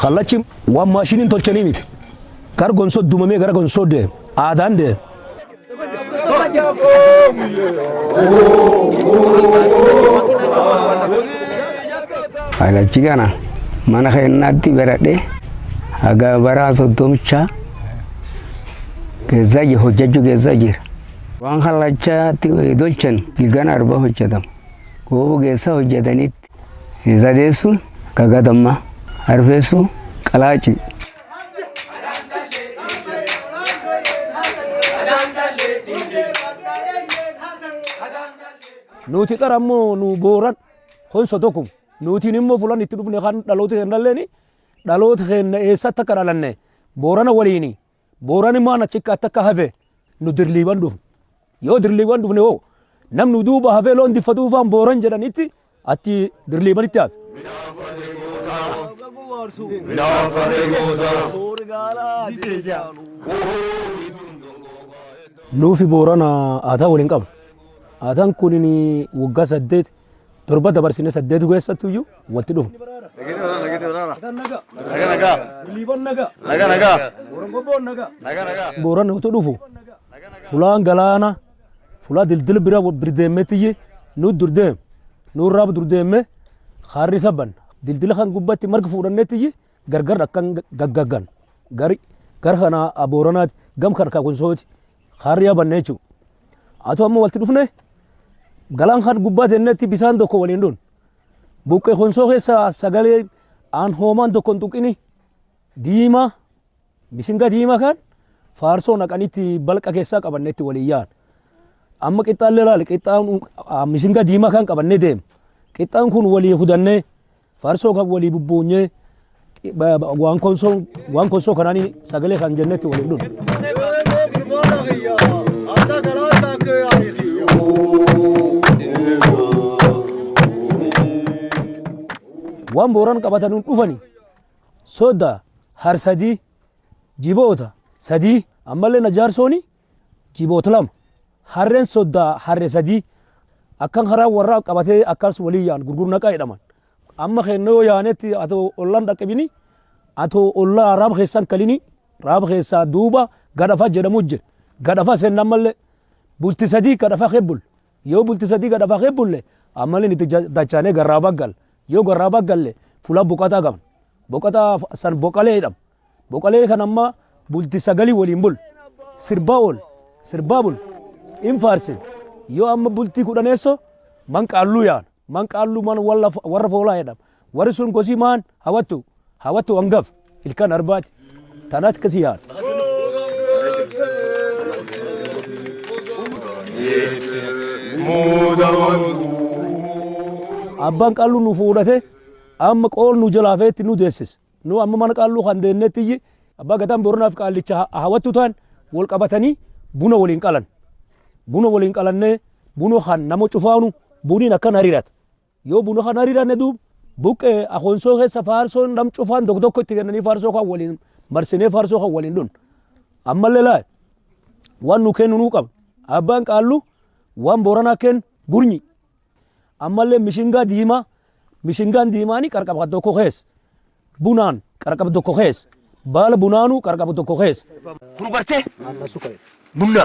Kallachi waan maashiniin tolchanii miti. Gara gonsoo dumamee gara gonsoo deema. Aadaan deema. Kallachi kana mana keenyaatti baradhee haga bara soddomichaa keessa hojjechuu keessa jira. Waan kallachaatti tolchan ilkaan arba hojjetama. Gooba keessa hojjetanitti sadeessuun kagatamma arfeessu qalaaci. Nuti qara immoo nu booran honso tokkum. Nutiin immoo fulan itti dhufne kan dhaloota kennalleeni dhaloota kenna eessatti akka dhalanne boorana waliini. Boorani maan achi akka hafe nu dirliiban dhufne. Yoo dirliiban dhufne hoo namni duuba hafee loon diffatuufaan booran jedhanitti achi dirliibanitti hafe. Nuufi boorana aadaa waliin qabna. Aadaan kun waggaa 8 7 dabarsine 8 keessatti iyyuu walitti dhufne. Booranni otoo dhufu fulaan galaana fulaa dildila bira birdeemmettiyyi nu durdeem nu irraa durdeemme harri sabban dildila kan gubbatti marga fuudhannettiyyi gargar akkan gaggaggan gar gar kana booranaati gam kan kakunsooti harri yabanne jechuudha. Haa amma walitti dhufne galaan kan gubbaa tennetti bisaan tokko waliin dhun buqqee konsoo keessa sagalee aan hoomaan tokko hin tuqini diimaa misinga diimaa kan faarsoo naqanitti balqa keessaa qabannetti waliin yaa'an. Amma qixxaallee laali qixxaan misinga diimaa kan qabannee deema. Qixxaan kun walii hudannee farsoo kan walii bubbuunyee waan konsoo kanaanii sagalee kan jennetti waliin dhun. Waan booran qabatanii dhufani sodda har sadii jiboota sadii ammallee na jaarsooni jiboota lama harreen soddaa harre sadii akkan karaa warraa qabatee akkas walii yaa'an gurgurnaqaa jedhaman. Amma kennoo yaanetti atoo ollaan dhaqqabini atoo ollaa raaba keessan kalini raaba keessaa duuba gadhafa jedhamu jira. Gadhafa seenna ammallee bulti sadii gadhafa kebbul yoo bulti sadii gadhafa kebbulle ammallee itti dachaanee garraaba gal yoo garraaba galle fuula boqotaa qabna. Boqotaa san boqalee jedhama. Boqalee kan amma bulti sagalii waliin bul sirbaa ool sirbaa bul hin faarsin yoo amma bultii kudhaneessoo man qaalluu yaana. Man qaalluu man warra foolaa jedhama. Warri sun gosii maan hawattu hawattu hangaf ilkaan arbaati. Tanaatti akkasii yaana. Abbaan qaalluu nu fuudhate amma qool nu jalaa feetti nu deessise. Nu amma mana qaalluu kan deemnetti abbaa gataan booranaaf qaallicha hawattu ta'an wal qabatanii buna waliin qalan. Buna waliin qalannee buna kan nama cufaanu buniin akkan hariirata. Yoo buna kan hariiranne duub buqqee akonsoo keessa faarsoon nam cufaan tokko tokko itti kennanii faarsoo kan waliin marsinee faarsoo kan waliin dhun. Ammallee laal waan nu kennu nuu qabna. Abbaan qaallu waan booranaa kennu gurnyi. Ammallee mishingaa diimaa mishingaan diimaani qarqaba tokko keessa bunaan qarqaba tokko keessa baala bunaanuu qarqaba tokko keessa. Kun gartee bunna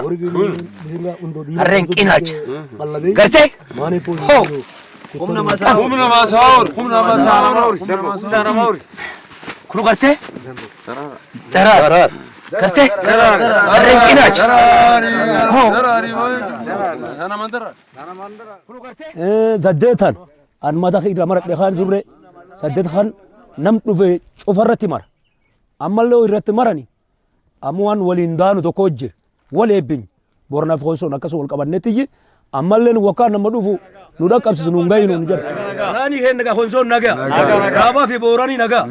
harreen qinaacha gartee hoo Humna masaawur, humna masaawur, humna masaawur. Kun gartee daraar gartee harreen qinaacha hoo. Saddeetan an mata irra maradhe kaan surree saddeet kan nam dhufe cufarratti mara. Ammallee irratti marani amma waan waliin daanu tokko jira wal eebbiny Booranaaf Konsoon akkasuma wal qabannetti ammallee nu wakkaan nama dhufu nu dhaqqabsiisu nu hin gahinu nu jedha. Raanii keen nagaa Konsoon nagaa. Raabaa fi Booranii nagaa.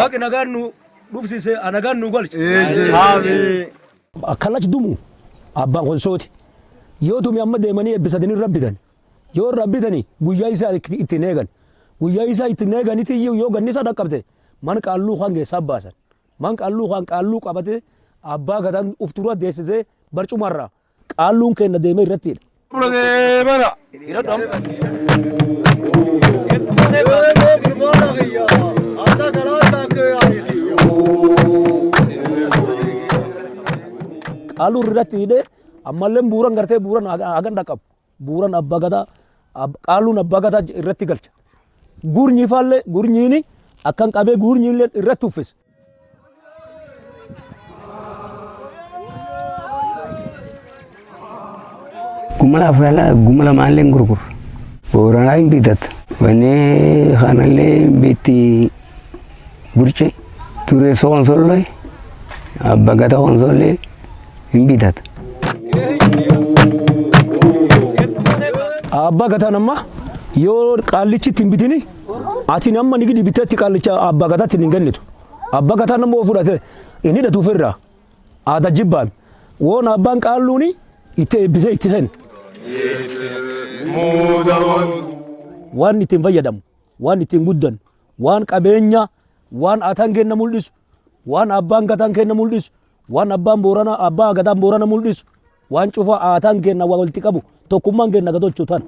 Waaqi nagaan nu dhufsise nagaan nu galche. Kallachi dumu abbaan Konsooti. Yoo tumi amma deemanii eebbisatanii irra bitan. Yoo irra bitani guyyaa isaa ittiin eegan. Guyyaa isaa ittiin eeganitti yoo ganni isaa dhaqqabte man qaalluu kan keessaa baasan. Man qaalluu kan qaalluu qabate abbaa gataan uf dura deessisee barcumarraa qaalluun kenna deemee irratti hidha. Qaalluun irratti hidhee ammallee buuran gartee buuran hagan dhaqqabu. Buuran abbaa gadaa qaalluun abbaa gadaa irratti galcha. Gurnyi faallee gurnyiini akkan qabee gurnyiillee irratti uffisa. Guma afrala guma lamaallee hin gurgurra. Booranaa hin bitata. Wanni kanallee hin bitti burce. Dureessa konsollee abbaa gadaa konsollee hin bitata. Abbaa gataan amma yoo qaallichi itti hin bitini ati amma ni gidi biteetti qaallicha abbaa gataatti hin kennitu. Abbaa gataan amma fudhate inni hidhatu ofirraa aadaa jibbaan woon abbaan qaalluuni itti eebbisee itti kenna. Waan ittiin fayyadamu, waan ittiin guddannu, waan qabeenya, waan ataan kenna mul'isu, waan abbaan gataan kenna mul'isu, waan abbaan boorana abbaa gataan boorana mul'isu, waan cufa ataan kenna walitti qabu tokkummaan kenna gatolchu tan.